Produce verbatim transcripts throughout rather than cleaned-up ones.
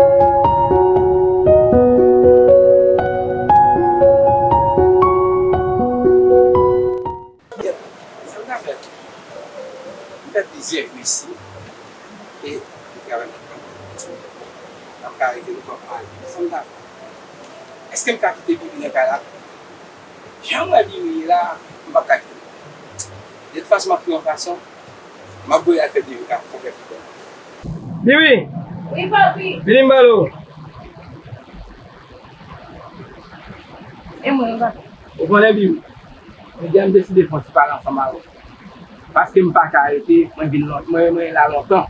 Sa m ka fè? M fè plizyè jou isi e m travay nan kay. M ap ka rete nan kay. Sa m ka fè? Èske m ka kite Bibi nan kay la? Jan m wè Bibi ye la, m p ap ka kite l. De tout fason, m ap twouve yon fason, m ap voye al fè devi ka konpè foutbòl. Bibi! Wi, papi. Vini m pale w. E mwen, papi. Ou konnen, Bibi, jodi a m deside fè yon ti pale ansanm avè w. Paske m pa ka rete, mwen vin lon-, mwen, mwen la lontan.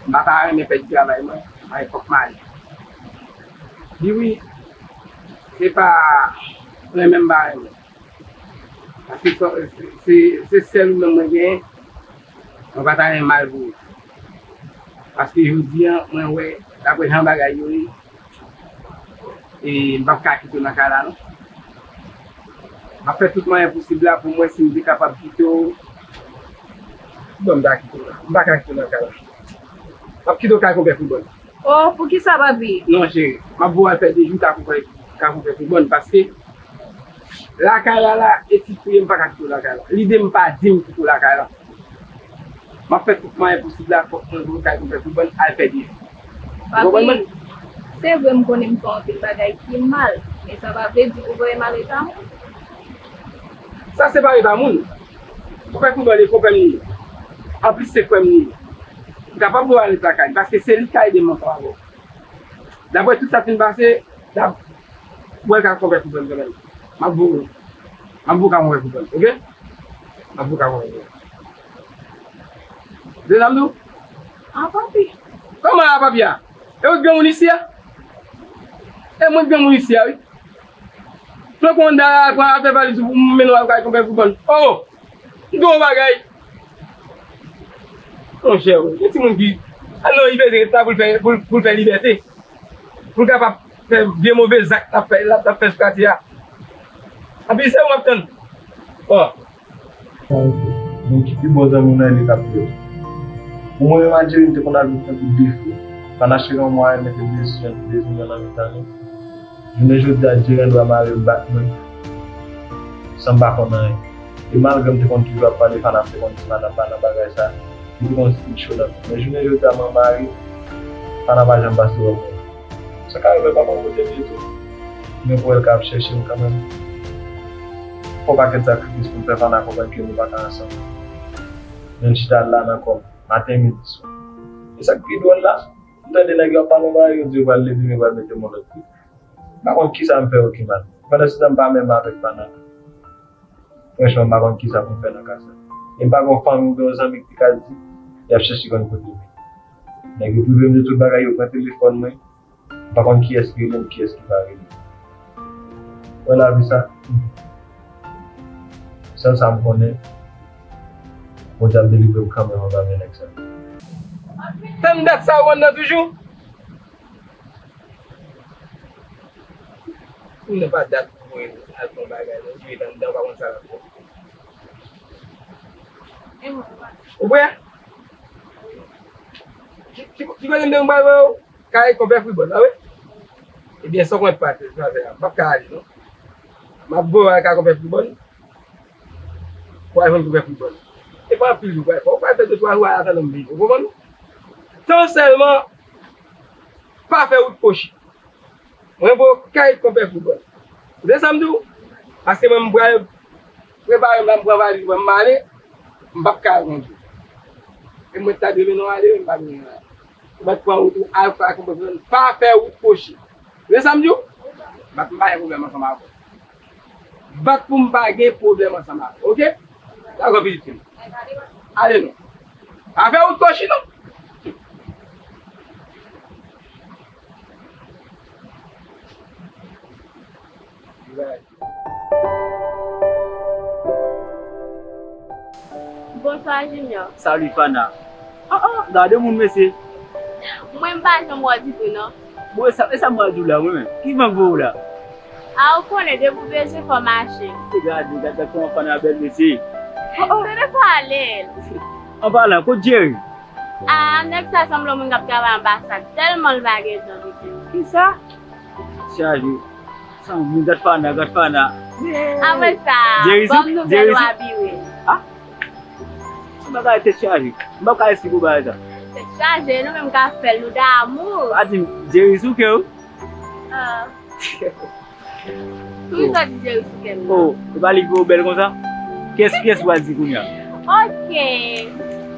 M pa ta renmen pèdi travay mwen, mwen fòk m ale. Bibi, se pa renmen m pa renmen. Paske se, se, se sèl ou menm mwen genyen, mwen pa ta renmen mal pou ou. Paske jodi a, mwen wè, daprè jan bagay yo ye, e m p ap ka kite w nan kay la, non. M ap fè tout mwayen posib la pou m wè si m te kapab kite w. Bon, m ta kite w la. M pa ka kite w nan kay la. M ap kite w kay konpè Fribòn. Oh, poukisa, papi? Non, cheri. M ap voye w al fè de jou ka konpè, ka konpè Fribòn, paske lakay la la, e ti fouye m pa ka kite w lakay la. Lide m pa di m kite w lakay la. M ap fè tout mwayen posib la, fòk mwen voye w kay konpè Fribòn al fè de jou. Ou konprann mwen? Papi, se vre m konnen m fè anpil bagay ki mal, men sa pa vle di ou voye m al rete a moun. Sa se pa rete a moun. Konpè Fribòn e konpè m li ye. Anplis se frè m li ye. M kapab voye w al rete lakay li, paske se li k ka ede m ansanm avè w. Daprè tout sa k fin pase, dap-, wè l ka konpè Fribòn kanmenm. M ap voye w. M ap voye w ka konpè Fribòn, oke? M ap voye w ka konpè Fribòn. Tande sa m di w? A, papi. Kòman a, papi a? E ou k granmoun isi a? E mwen k granmoun isi a, wi. Pran konda a, pran afè valiz ou pou m mennen w al kay konpè Fribòn. Oh! M di w yon bagay. Monchè, gen timoun ki al nan libète la pou l fè, pou l, pou l fè libète. Pou l kapab fè vye move zak l ap fè, l ap, l ap fè sou katye a. Anpi se ou m ap tann. Oh! Donk, ki pi bon zanmi w nan li k ap fè. Pou mwen menm ak Jerry, m te konn al jwe tankou defo. Fanache gen yon mwayen mete de zilyon, de zilyon nan mitan nou. Jounen jodi a, Jerry gen dwa mare m, bat mwen, san m pa konn anyen. E malgre m te konn toujou ap pale, Fana te konn di, "Madam pa nan bagay sa." Li te konn stil cho nan men. Men jounen jodi a, mwen mare, Fana pa janm pase wè mwen. Sa ka rive pa konn kote m ye tou. Men pou wè l ka ap chèche m kanmenm. Fè yon pakèt sakrifis pou m fè Fana konprann ke nou pa ka ansanm. Men l chita la nan kò m, maten, midi, swa. E sa k pi dwòl la, m tande nèg yo ap pale yon bagay, yo di yo pral leve men, pral mete m yon lòt kote. M pa konn kisa m fè yo ki mal. Pandan se tan, m pa menm avèk Fana. Franchman, m pa konn kisa pou m fè nan ka sa. E m pa gen yon fanmi oubyen yon zanmi ki te ka di, y ap chèche konn kote m ye. Nèg yo prive m de tout bagay, yo pran telefòn mwen. M pa konn kiyès ki rele m, kiyès ki pa rele m. Wè lavi sa. Sèl sa m konnen, Bondye ap delivre m kanmenm anba men nèg sa. Tann dat sa ou anndan toujou? Ou nan pa dat pou mwen al fè yon bagay, non, ou ret anndan, ou pa konn sa l ap fè. Ou prè? Ki, ki, ki kote m te konn pral wè w? Kay konpè Fribòn la, wi. Ebyen, sa w konn pase, sa fè a, m p ap ka ale, non. M ap voye w al kay konpè Fribòn. Pou al jwenn konpè Fribòn. E pa anpil jou, ou pral fè, ou pral fè de twa jou al atann m vini, ou konprann? Tan sèlman, pa fè wout kwochi. Mwen voye w kay konpè Fribòn. Ou tande sa m di w? Paske mwen, m pral prepare m la, m pran valiz mwen, m ale, m p ap ka al kondui. E mwen ta dwe mennen w ale, wi, m pa dwe mennen w ale. Ou mèt pran wout ou al fè konpè Fribòn, pa fè wout kwochi. Ou tande sa m di w? Bat m pa gen pwoblèm ansanm avè w. Bat pou m pa gen pwoblèm ansanm avè w, oke? Dakò, pitit fi m. Ale non. Pa fè wout kwochi non. Bonswa, Junior. Salut, Fana. Oh, oh, gade moun, mesye. Mwen, m pa janm wè w ditou, non. Bon, e sa, e sa m pral di w la, mwen menm. Ki van k voye w la? A, ou konnen, depi w bezwen, fò w mache. Se gade, gade, gade kòman Fana bèl, mesye. Oh, oh. Se de pale l. An palan, kot Jerry? Ah, nèg sa sanble yon moun k ap travay anbasad, tèlman l pa gen dan, mesye. Kisa? Chaje. Sanble Godfather, Godfather. Apre sa, Jerry, bòm nouvèl Jerry, w a vire. Ah? Se bagay tèt chaje. M p ap ka esplike w bagay sa. Tèt chaje, nou menm k ap fè l, nou damou. Pa di m, Jerry souke w. Ah. Pou ki sa di Jerry souke m nan? Oh, e pa li ki fè w bèl konsa? Kiyès, kiyès w pral di kounye a? Ok.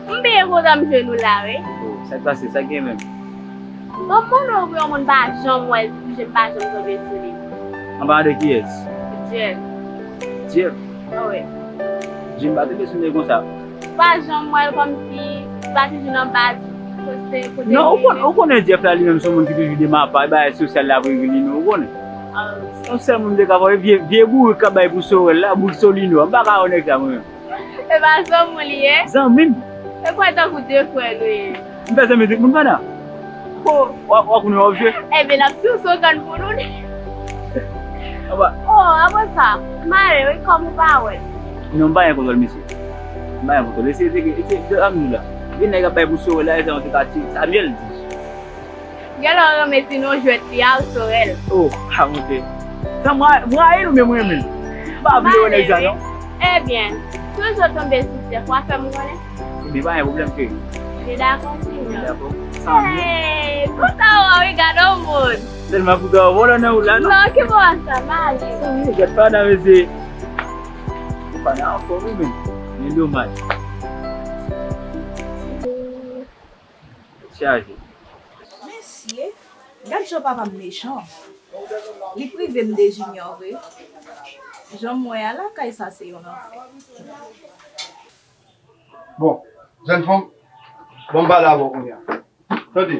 M byen kontan m jwenn ou la, wi. Oh, sa k pase? Sa k gen menm? Bon, m konnen w pou yon moun pa janm wè l, pou je m pa janm tonbe sou li. An palan de kiyès? Jeff. Jeff? Wi. Je m pa tonbe sou nèg konsa. Pa janm wè l kòmsi li pa toujou nan baz kote, kote li ye. Non, ou konn, ou konnen Jeff la li menm se yon moun ki toujou de mapa, bagay sosyal la vre li menm, ou konnen. Ah. Yon sèl moun m te ka fè, vye, vye bourik k ap bay pou Sorel la, bourik Solino a, m pa ka wè nèg sa mwen menm. E pa zanmi w li ye? Zanmi m. E kwè tankou de frè nou ye. M fè zanmi tout moun pandan. Ho. W ap, w ap konnen w ap jwe. Ebyen, n ap sou sokan pou nou. Anba. Oh, apre sa, m ale wi, kòm ou pa wè. Non, m pa gen kontwòl, mesye. M pa gen kontwòl. Eseye teke, eseye, sa m di w la. Gen nèg ap bay pou Sorel la, e sa yon ti kati, Samuel di. Gen lè w renmen ti non jwèt li a, Sorel. Oh, a monte. Sa m ra-, m rayi l oubyen m renmen l? M pa vle wè nèg sa, non. Ebyen, si w tonbe sou Jeff, w a fè m konnen. Ebyen, pa gen pwoblèm, cheri. Li dakò, cheri. Li dakò. Hey, kontan wè w wi, gade yon moun. Tèlman kontan wè w, vòlò nan wout la, non? Non, ki bò sa, m ale. Wi, gad pa nan mesye. Pa nan anfòm, wi, men. Men domaj. Chaje. Mesye, gad jan papa m mechan. Li prive m de Junior vre. Jan m wè a lakay sa se yon lanfè. Bon, jèn fanm, bon, m pale avè w kounye a. Tande.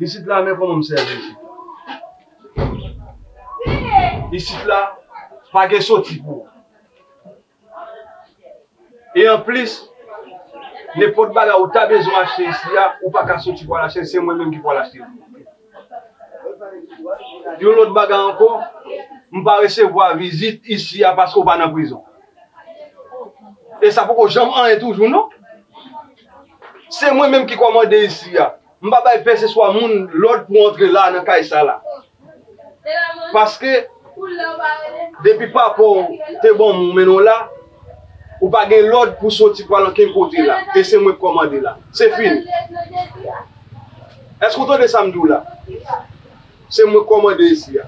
Isit la, men kòman m sèvi isit. Isit la, pa gen soti pou ou. E anplis, nenpòt bagay ou ta bezwen achte isi a, ou pa ka soti pou al achte l, se mwen menm ki pou al achte l. Yon lòt bagay ankò, m pa resevwa vizit isi a paske w pa nan prizon. E sa poko janm anyen toujou, non. Se mwen menm ki kòmande isi a. M pa bay kèlkeswa moun lòd pou antre la nan kay sa la. Paske, depi papa w te ban m ou mennen w la, ou pa gen lòd pou soti pou al ankenn kote la. E se mwen k kòmande la. Se fini. Èske w tande sa m di w la? Se mwen k kòmande isi a.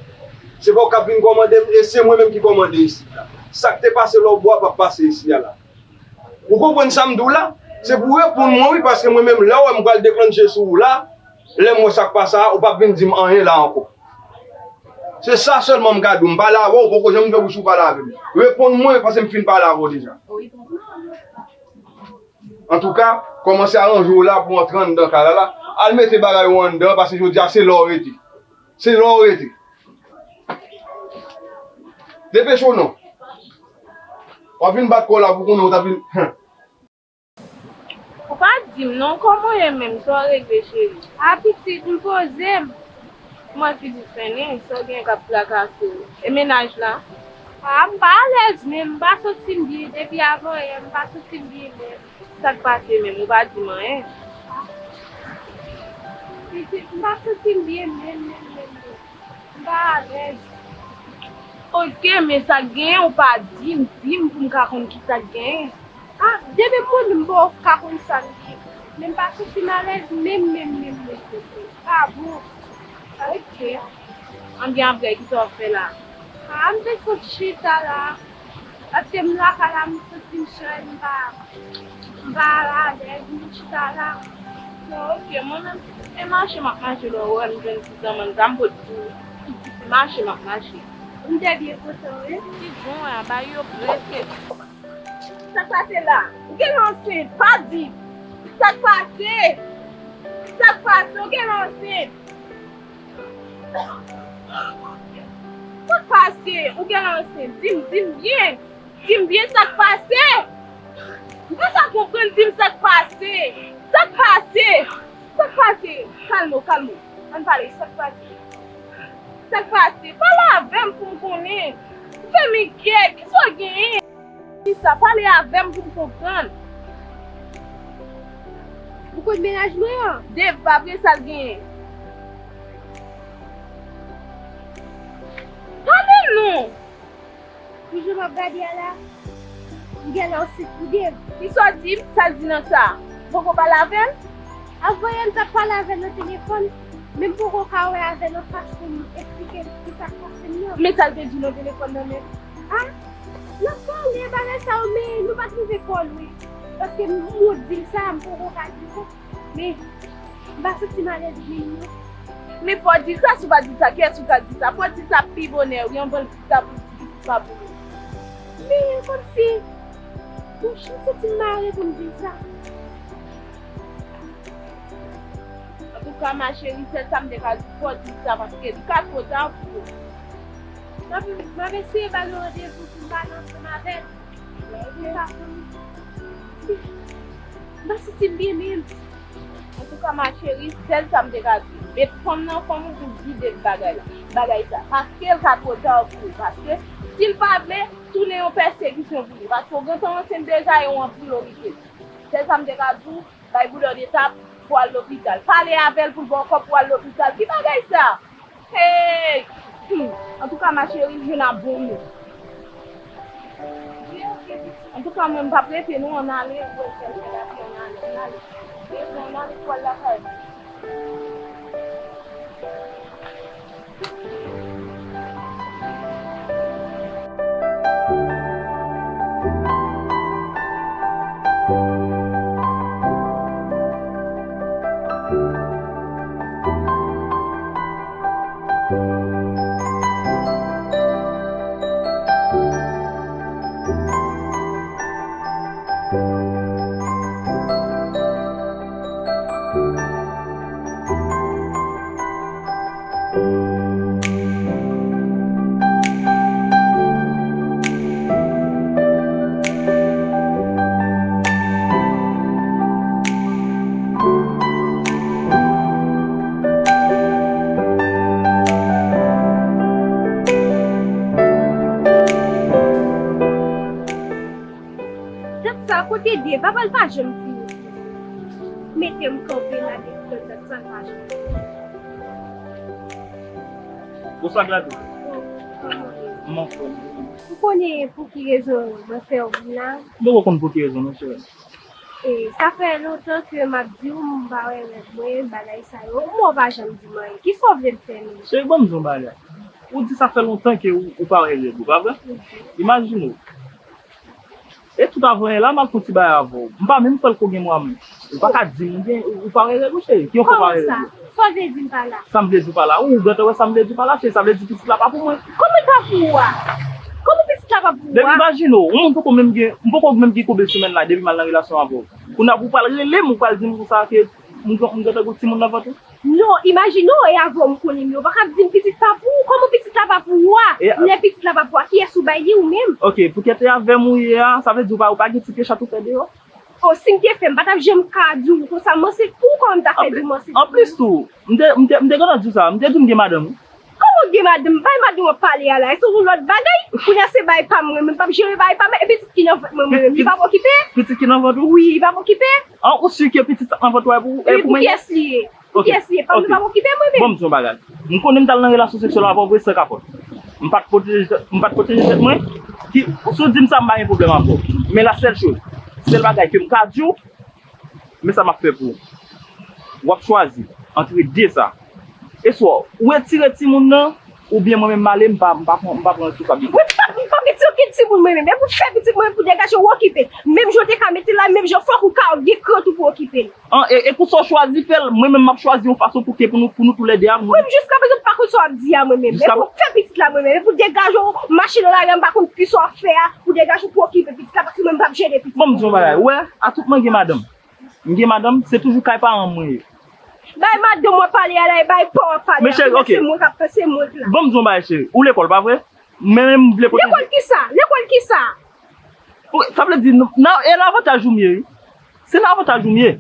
Se pa w k ap vin kòmande m, e se mwen menm ki kòmande isi a. Sa k te pase lè w bò a p ap pase isi a la. Ou konprann sa m di w la? Se pou w reponn mwen wi, paske mwen menm lè w wè m pral deklanche sou ou la, lè m wè sa k pase a, ou p ap vin di m anyen la ankò. Se sa sèlman m ka di w, m pale avè w, ou poko janm ouvè bouch ou pale avè m. Reponn mwen, paske m fin pale avè w deja. Antouka, kòmanse aranje w la pou w antre anndan kay la la. Al mete bagay ou anndan, paske jodi a se la w rete. Se la w rete. Depeche w non. W ap vin bat kò w la pou konnen w t ap vin. Ou pa di m non, kòman w ye menm? Sa w regle, cheri? A pitit, m poze m. Mwen pitit fennen, sa w gen k ap trakase w? E mennaj la? A, m pa alèz menm, m pa santi m byen depi avan yè, m pa santi m byen menm. Sa k pase menm? Ou pa di m anyen. Pitit, m pa santi m byen menm, menm, menm, menm. M pa alèz. Ok, men sa k genyen, ou pa di m, di m pou m ka konn ki sa k genyen. A, depi mwen menm m poko ka konn sa m ye. Men m pa santi m alèz menm, menm, menm, menm, menm, menm. A bon? Ok. Anbyen apre, kisa w ap fè la? A, m te sot chita la. Paske m lakay la, m santi m chay, m pa, m pa alèz, m chita la. Bon, ok, mwen menm, e mache m ap mache lè w wè m jwenn ti zanmann sa, m pot di w. Se mache m ap mache. M te byen kontan, wi. Ti gon a, ba yo prese. Sa k pase la? Ou genlè ansent, pa di. Sa k pase? Sa k pase? Ou genlè ansent? Sa k pase? Ou genlè ansent? Di m, di m byen. Di m byen sa k pase. M pa sa konprann, di m sa k pase. Sa k pase? Sa k pase? Kalme w, kalme w. Ann pale, sa k pase? Sa k pase? Pale avè m pou m konnen. Ou fè m enkyèt. Kisa w genyen? Kisa? Pale avè m pou m konprann. Kot mennaj mwen an? Dev pa vre, sa l genyen? Pale m non! Pou jan m ap gade a la, m genlè ansent pou Dev. Kisa w di m? Sa l di nan sa? M poko pale avè l? Avan yè m t ap pale avè l nan telefòn, men m poko ka wè avè l anfas pou m eksplike l kisa k pase m nan. Men sa l te di w nan telefòn nan menm? A, n ap pale bagay sa yo, men nou pa t rive twò lwen. Paske m wont di l sa, m poko ka di l. Men, m pa santi m alèz menm non. Men fò w di l sa, si w pa di l sa, kiyès ou ka di l sa? Fò w di l sa pi bonè, wi, anvan l di l sa pou l di li pa pou li. Men, kòmsi, m santi m mare pou m di l sa. Antouka, ma chérie, sèl sa m te ka di w, fò w di l sa, paske li ka twò ta pou ou. M ap, m ap eseye ba l yon randevou pou m pale ansanm avè l. Li pa pou li. M pa santi m byen menm. Antouka, ma chérie, sèl sa m te ka di w. Met fanm nan fanm ou pou di de bagay la. Bagay sa. Paske l ka twò ta pou ou. Paske, si l pa vle, tounen yon pèsekisyon pou li. Paske w gentan ansent deja e w an priyorite. Sèl sa m te ka di w, bay boulè de tap pou al lopital. Pale avè l pou l ba w kòb pou al lopital. Ki bagay sa? Hey! Hmm. Antouka, ma chérie, m jwenn ak bon moun. Antouka, mwen, m p ap rete, non, ann ale, ou wè, sèl fè lavi, ann ale, ann ale. Ann ale, pou al lakay mwen. Dat sa, kote Dev? Apa l pa janm vini? Mete m kanpe la depi lòt dat sa, l pa janm vini. Bonswa, Gladys. Kòman w ye? M anfòm. Ou konnen pou ki rezon mwen fè w vin la? M poko konn pou ki rezon non, cheri. E, sa fè lontan ke m ap di w m pa wè règ mwen, bagay sa yo. M wè w pa janm di m anyen. Kisa w vle m fè menm? Cheri, ban m di w yon bagay. Ou di sa fè lontan ke ou, ou pa wè règ ou, pa vre? Wi. Imajine w. E tout avan yè la, m al fè yon ti bagay avè w. M pa menm kwè l ko gen mwa menm. Ou pa ka di m ou gen, ou pa wè règ ou, cheri. Ki yon fwa pa wè règ ou? Kòman sa? Sa w vle di m pa la? Sa m vle di w pa la? Ou gentan wè sa m vle di w pa la, cheri. Sa vle di pitit la pa pou mwen. Kòman l pa pou ou a? Kòman pitit la pa pou ou a? Depi imajine w, yon moun poko menm gen, m poko menm gen konbyen semèn la depi m al nan relasyon avè w. Kounye a pou w pral rele m, ou pral di m konsa ke m gen, m gentan gen timoun nan vant ou? Non, imajine w, e avè w m konnen m ye, w pa ka ap di m pitit pa pou ou. Kòman pitit la pa pou ou a? E, lè pitit la pa pou ou a, kiyès ou bay li, ou menm? Ok, pou kèt e avè m ou ye a, sa vle di ou pa, ou pa gen ti pye chat ou fè deyò? O, si m te fè, m pa t ap janm ka di w konsa, m ansent pou ou, kòman m ta fè di w m ansent pou ou? Anplis tou, m te, m te, m te gentan di w sa, m te di w m gen madanm wi. Kòman w gen madanm? Bay madanm w ap pale a la, e se yon lòt bagay. Kounye a se bay pa m, mwen menm m p ap jere bay pa m, e pitit ki nan vant mwen, mwen menm, li p ap okipe? Pitit ki nan vant ou? Wi, li p ap okipe. An, ou si ke pitit sa k nan vant ou a e pou, e pou mwen? Wi, pou kiyès li ye? Pou kiyès li ye? Pa m, li p ap okipe mwen menm. Bon, m di w yon bagay. M konnen m t al nan relasyon seksyèl avè w vre san kapòt. M pa t pwoteje, m pa t pwoteje tèt mwen. Ki, si w di m sa, m pa gen pwoblèm avè w. Men la sèl choz, sèl bagay ke m ka di w, men sa m ap fè pou ou. W ap chwazi antre de sa. E swa ou retire timoun nan, oubyen mwen menm m ale, m pa, m pa pran, m pa pran responsablite. Mwen pa, m pa retire okenn timoun mwen menm. E pou fè pitit mwen pou degaje w okipe l. Menm jan w te ka mete l la, menm jan fòk ou ka gen krent ou pou okipe l. An, e, e pou sa w chwazi fè l, mwen menm m ap chwazi yon fason pou ke pou nou, pou nou toulède a. Mwen menm jiska prezan m pa konn sa w ap di a mwen menm. E pou fè pitit la mwen menm. E pou degaje w mache nan lari a, m pa konn kisa w ap fè a, pou degaje w pou okipe pitit la, paske mwen m p ap jere pitit. Bon, m di yon bagay. Ou wè, a tout mwen gen madanm. M gen madanm, se toujou kay paran m mwen ye. Bay madanm w ap pale a la, e bay pa w ap pale a. Men cheri, ok. Se mwen k ap, se mwen k la. Ban m di w yon bagay, cheri. Ou lekòl, pa vre? Men, men m vle pwoteje. Lekòl kisa? Lekòl kisa? Ou, sa vle di, nan, e nan avantaj ou m ye, wi. Se nan avantaj ou m ye.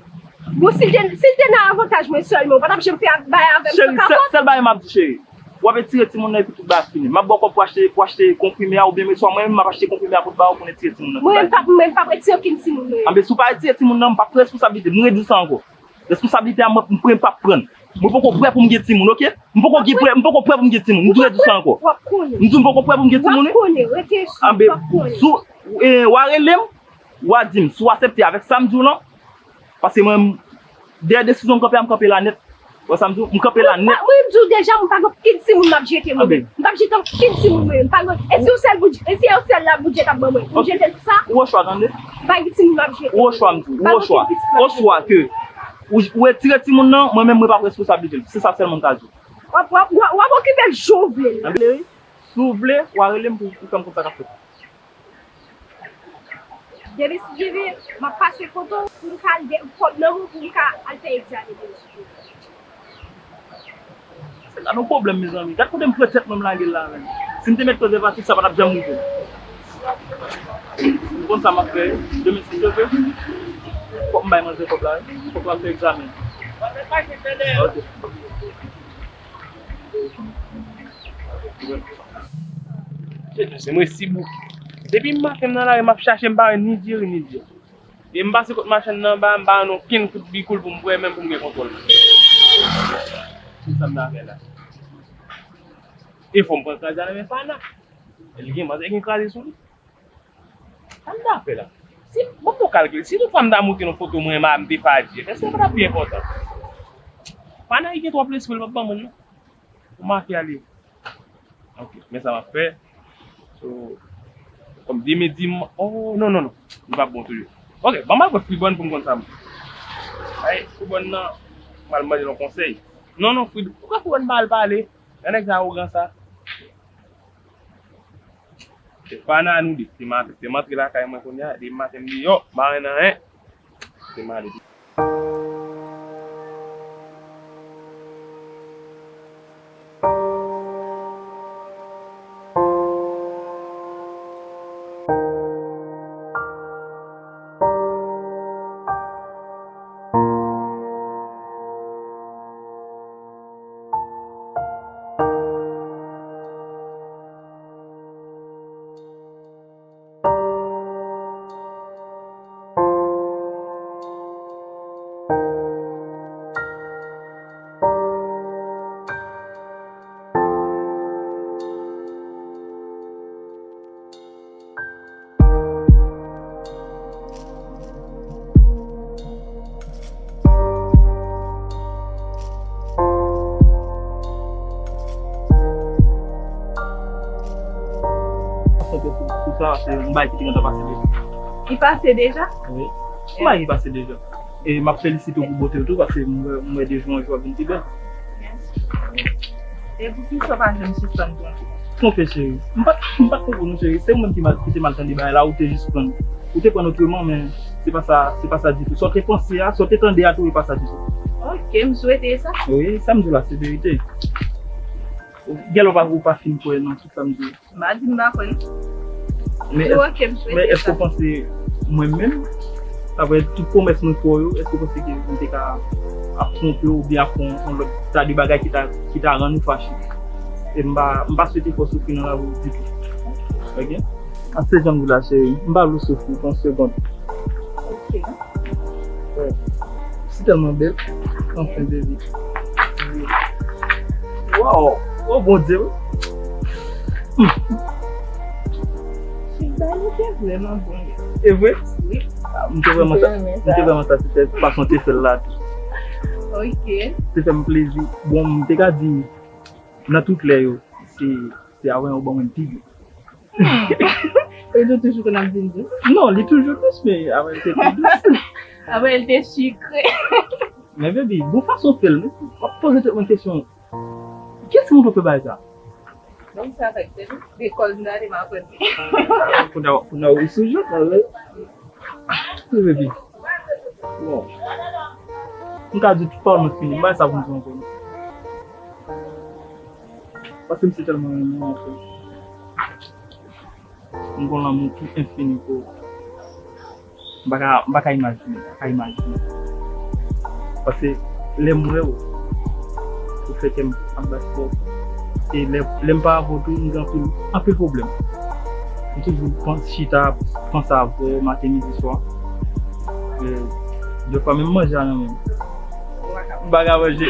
Bon, si l te, si l te nan avantaj mwen sèlman, ou pa t ap janm fè bay avè m san kapòt? Cheri, sèl, sèl bagay m ap di, cheri. W ap retire timoun nan epi tout bagay fini. M ap ba w kòb pou achte, pou achte konprime a oubyen men swa mwen menm m ap achte konprime a pou ba w pou n retire timoun nan. Mwen menm p ap, mwen menm p ap retire okenn timoun mwen menm. Anben, si w pa retire timoun nan, m p ap pran responsablite. M redi sa ankò. Responsablite a, mwen, m pre, m p ap pran. Mwen poko prè pou m gen timoun, oke? M poko gen prè, m poko prè pou m gen timoun. M toujou di sa ankò. W ap konnen. M di m poko prè pou m gen timoun, wi. W ap konnen, rete chou, w ap konnen. Anben, sou, e, w a rele m, w a di m, si w aksepte avèk sa m di w lan, paske mwen, dèyè desizyon m kanpe a, m kanpe la nèt. Wè sa m di w? M kanpe la nèt. Mwen, m di w deja, mwen pa gen okenn timoun m ap jete mwen menm. M p ap jete okenn timoun mwen menm. M pa gen, e si yon sèl boudjè, e si yon sèl la boudjè t ap ban mwen, pou m jete l pou sa? Ou ochwa, tande? M pa gen timoun m ap jete. Ou ochwa, m di w, ou ochwa. Oswa ke ou, ou retire timoun nan, mwen menm, mwen p ap responsablite l. Se sa sèlman m ka di w. W ap, w ap, w ap, w ap okipe l jan w vle l. Anben, si w vle, w a rele m pou, pou fè m konn sa k ap fèt. Depi si Dye vle, m ap pase kote w pou m ka al gen kòb nan men w pou m ka al fè egzamen demen si Dye vle. Se gad yon pwoblèm, mezanmi. Gad kote m pran tèt mwen m lage l la menm. Si m te met prezèvatif, sa pa t ap janm rive. M konn sa m ap fè. Demen si Dye vle, fòk m bay manzè kòb la, wi. Fòk l al fè egzamen. Ok. Se mwen si bouke. Depi maten m nan lari, m ap chache, m pa wè ni Jerry, ni Jeff. E m pase kot machann nan anba, m pa wè okenn kout bikoul pou m pran, menm pou m gen kontwòl. Kisa m ta fè la? E fò m pran kraze a nan men Fana. Li gen manzè gen kraze sou li. Sa m ta fè la? Si, bon, pou kalkile, si toutfwa m ta montre yon foto mwen, m a, m te fadye, èske sa pa t ap pi enpòtan? Fana, li gen twòp lespri, li p ap ban mwen, non. Ou make ale. Ok, men sa m ap fè. So, kòm demen di m, oh, non, non, non. Li p ap bon toujou. Ok, ban m al wè Fribòn pou m konn sa m. Ay, Fribòn nan, m al mande l yon konsèy. Non, non, Fribòn, poukò Fribòn pa al pale? Jan nèg sa awogan sa. Se pa nan nou de. Se m antre, se m antre lakay mwen kounye a, depi maten m deyò, m pa wè nan anyen. Se m ale. Pou sa, se yon bagay ki te gentan pase deja. Li pase deja? Wi. Yon bagay ki pase deja. E m ap felisite w pou bote w tou, paske m wè, m wè de jou an jou w ap vin pi bèl. Mèsi. E poukisa w pa janm sispann twonpe? Twonpe, cheri? M pa t, m pa t twonpe w non, cheri. Se ou menm ki mal, ki te mal tande bagay la, ou te jis pran, ou te pran otreman, men se pa sa, se pa sa ditou. Sa w te panse a, sa w te tande a tou, e pa sa ditou. Ok, m swete sa. Wi, sa m di w la, se verite. Gèlè ou pa, ou pa fin kwè nan tout sa m di w. M pa di m pa kwè, non. Men èske, men èske w panse mwen menm, apre tout pwomès mwen fè w yo, èske w panse ke m te ka ap twonpe w oubyen ap fè yon, yon lòt ta de bagay ki ta, ki ta rann ou fache? E m pa, m pa swete fè w soufri nan lavi w ditou. Ok? An se jan m di w la, cheri, m pa vle w soufri pou yon segonn. Ok. Wè. Si tèlman bèl. Anfen, baby. Wow! Oh, Bondye, wi. Hmm. Fidèl, ou te vrèman bon, wi. E vre? Wi. Ah, m te vrèman sa, m te vrèman satisfè fason te fè l la tou. Ok. Te fè m plezi. Bon, m te ka di, nan tout lè yo, se, se avè w ban mwen pi byen. Hmm. E nou toujou konn ap di l dous? Non, li toujou dous, men avè l te pi dous. Avè l te sikre. Men baby, bon fason w fè l, men w ap poze tout mwen kesyon. Kiyès ki montre w fè bagay sa? Bon, sa fè se lekòl m t ale m aprann li. Kounye a, kounye a ou sou jwèt la, wi. Wi, baby. Bon. M ka di tout pawòl mwen fini, m pa gen sa pou m di ankò, non. Paske m se tèlman renmen w, anfen. M gon lanmou ki enfini pou ou. M pa ka, m pa ka imajine, m pa ka imajine. Paske lè m wè w, ou fè kè m ap bat fò. E lè, lè m pa avè w tou, m gen anpil, anpil pwoblèm. M toujou panse, chita, panse avè w maten, midi, swa. E, defwa menm manje a nan menm. M pa ka manje.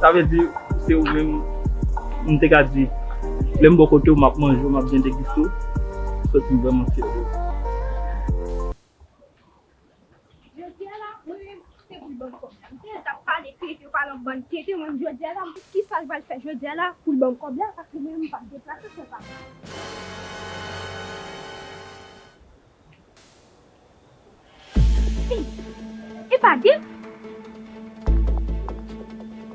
Sa vle di, se ou menm, m te ka di, lè m bò kote w, m ap manje w, m ap byen degiste w. Sòti m vrèman fyè de ou. Jodi a la, mwen menm, se pou l ban m kòb la. M te t ap pale tenten, pale yon bann tenten, mwen menm jodi a la, kisa l pral fè jodi a la pou l ban m kòb la, paske mwen menm m p ap deplase san papa. Fi, e pa Dev?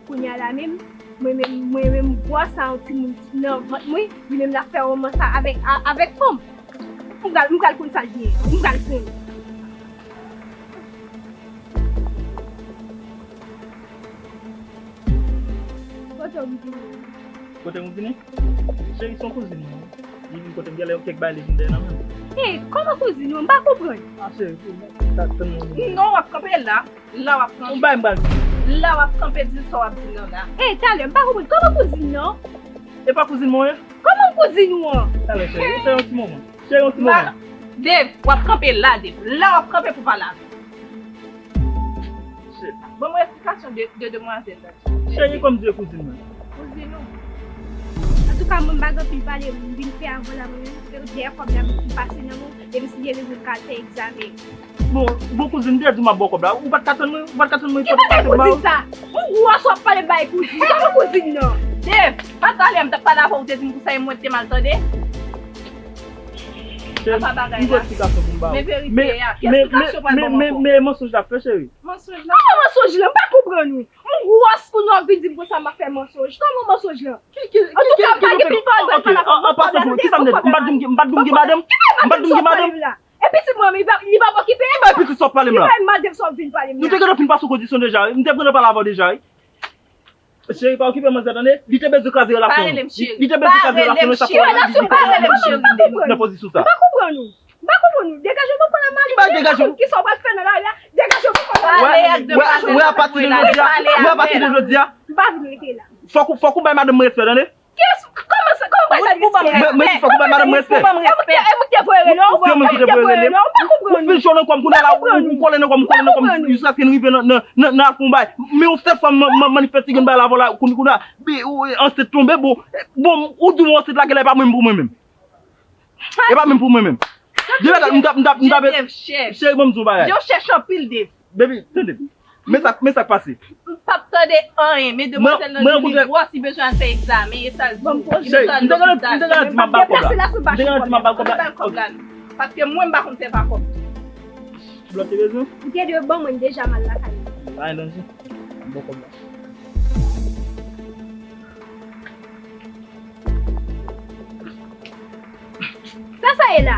Kounye a la menm, mwen menm, mwen menm, bwa sa yon timoun nan vant mwen, li menm l ap fè woman sa avèk, a- avèk fanm. M pral, m pral konn sa l ye, m pral konn. Kote w vini? Kote m vini? Cheri, se yon kouzin mwen. Li vin kote m, genlè yon kèk bagay li vin dèyè nan men m. Hey, kòman kouzin ou? M pa konprann. Ah, cheri, sa tann mwen. Non, w ap kanpe la. La w ap kanpe. Yon bagay m pral di. La w ap kanpe di sa w ap di nan la. Hey, talè, m pa konprann. Kòman kouzin nan? E pa kouzin mwen ye? Kòman kouzin ou an? Talè, cheri, se yon ti moman. Cheri, yon ti moman. Dave, w ap kanpe la, Dave. La w ap kanpe pou pale avè m. Shit. Ban mwen esplikasyon de, de demwazèl la. Cheri, kòm di kouzin mwen. Kouzin ou? Antouka, mwen m pa gen anpil pale, m vin fè avan la, mwen menm, se dèyè kòb la m pase nan men w, epi si Dye vle, m ka al fè egzamen. Bon, bon kouzin, m te di w m ap ba w kòb la. Ou pa t ka tann mwen, ou pa t ka tann mwen. Ki bagay kouzin sa? Yon gwo wòs w ap pale bay kouzin. Kòman kouzin nan? Dave, pa talè m t ap pale avè w, ou te di m konsa e mwen te mal tande. Cheri, m gen esplikasyon pou m ba w. Men verite a. Ki esplikasyon w pral ban m ankò? Men mansonj la fè, cheri. Mansonj la? Kòman mansonj la? M pa konprann ou. Yon gwo wòs kounye a w ap vin di m konsa m ap fè mansonj. Kòman mansonj la? Antouka, m pa gen pil pawòl pou m pale avè w. An pasan pou mwen, kisa m te di? M pa t di m gen madanm? M pa t di m gen madanm? E pitit mwen, li pa, li pa okipe? Ki bay pitit sa w ap pale m la? Ki bay madanm sa w ap vin pale m la? Nou te gentan fin pase yon kondisyon deja, wi. M te gentan pale avè w deja, wi. Cheri, pa okipe manzè, tande? Li te bezwen kraze relasyon nou. Li, li te bezwen kraze relasyon nou, e sa fè li nan pozisyon sa. M pa konprann ou. M pa konprann ou. Degaje w, m ap pale a madanm mwen. Ki sa w pral fè nan lari a? Degaje w, m ap pale a madanm mwen. Wè, wè, apati de jodi a, wè, apati de jodi a. M pa vin rete la. Fòk ou, fòk ou bay madanm mwen respè, tande? Kiyès? Kòman sa? Kòman w pral bay respè? Mwen, mwen di fòk ou bay madanm mwen respè. E mwen ki te, e mwen ki te voye rele w? Se mwen ki te voye rele w? M pa konprann ou. Ou fin cho nan kò m, kounye a la, ou, ou kole nan kò m, ou kole nan kò m, jiskaske n rive nan, nan, nan, nan al fè yon bagay. Men yon sèl fwa m, m, m manifeste gen bagay la, vòlè, kounye, kounye a, bi, ou, ansent tonbe, bon, bon, ou di m ansent la, genlè e pa mwen menm pou mwen menm. E pa menm pou mwen menm. De verdad, m t ap, m t ap, m t ap, cheri, ban m di w yon bagay. Yo chèche anpil, Dave. Baby, tande. Men sa, men sa k pase. M p ap tande anyen, men demwazèl nan di li gwòs, li bezwen al fè egzamen, e sa l di w. Cheri, m te gentan, m te gentan di m ap ba l kòb la. M te gentan di m ap ba l kòb la. Paske mwen, m pa konn sèvi ak kòb. Blòk te bezwen? Ou te dwe ban mwen deja, m al lakay mwen. Pa gen danje. M ba w kòb la. Sa sa ye la?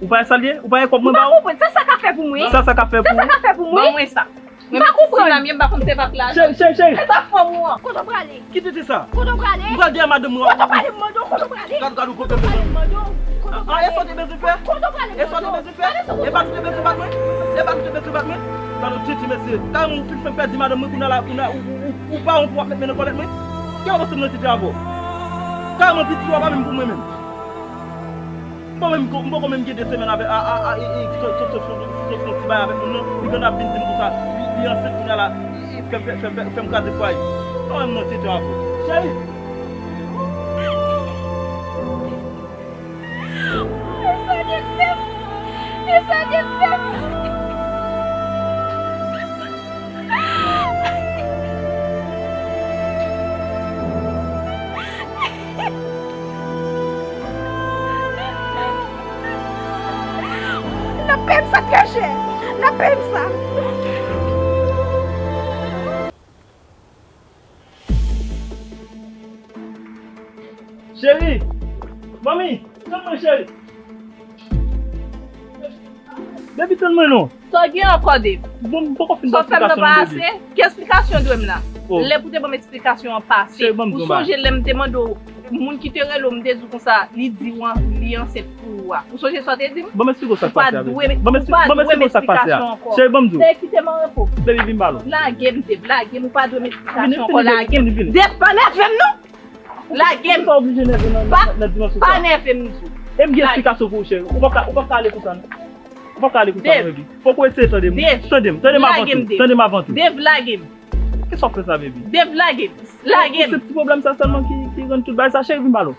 Ou pa wè sa l ye? Ou pa wè kòb mwen ba ou? M pa konprann. Sa sa ka fè pou mwen? Sa sa ka fè pou ou? Sa sa ka fè pou mwen? Ban mwen sa. M pa konprann. Mwen menm, si m la, m pa konn sèvi ak laj. Cheri, cheri, cheri. E pa fanm ou an? Kote w prale? Ki tete sa? Kote w prale? M pral dèyè madanm mwen. Kote w prale? M mande w, kote w prale? Gad, gad, ou kote mwen. Kote w prale? M mande w, kote w prale? E sa w te bezwen fè? Kote w prale? E sa w te bezwen fè? E pa nou te bezwen bat mwen? E pa nou te bezwen bat mwen? Gad yon tete mesye. Gad yon tete fè m pèdi madanm mwen, kounye a la, kounye a, ou, ou, ou, ou pa wont pou w ap met men nan kòlèt mwen? Ki sa w panse m nan tete avè w? Gad yon pitit ou a pa menm pou mwen menm. M poko menm, m poko menm gen de semèn avè, a, a, a, e, e, sot, sot, sot, sot, sot, sot, ti bay avèk moun nan, li gentan ap vin di m konsa, li, li ansent kounye a la, e, e, fè, fè, fè, fè, fè m kraze fwaye. Mwen menm nan tete avè w. Cheri! E sa de fèm! E sa de fèm! N ap peye m sa trè chè. N ap peye m sa. Cheri! Manmi! Tann mwen, cheri! Baby, tann mwen non. Sa w gen ankò, Dave? Bon, m poko fin ba w esplikasyon non, baby. Sa w fè m nan pa ase? Ki esplikasyon w dwe m la? Oh. Lè pou te ban m esplikasyon an pase. Cheri, ban m di w yon bagay. Ou sonje lè m te mande w, moun ki te rele w, m te di w konsa, li di w an, li ansent pou ou a. Ou sonje sa w te di m? Ban m esplike w sa k pase a, baby. Ban m esplike w sa k pase a. Cheri, ban m di w. Dave, kite m an repo. Baby, vin ba l. Lage m, Dave, lage m, ou pa dwe m esplikasyon ankò, lage m. Vini, vini, vini, vini. Dave, pa nève m non! Lage m! Ou pa oblije nève nan, nan, nan dimansyon sa. Pa nève m, di w. E m gen esplikasyon pou ou, cheri. Ou p ap ka, ou p ap ka ale konsa, non. Ou p ap ka ale konsa, non, baby. Fòk ou eseye tande m. Dave. Tande m, tande m avan tou. Tande m avan tou. Dave, lage m. Kisa w fè sa, baby? Dev lage m. Lage m. Se ti pwoblèm sa sèlman ki, ki rann tout bagay sa, cheri, vin pale.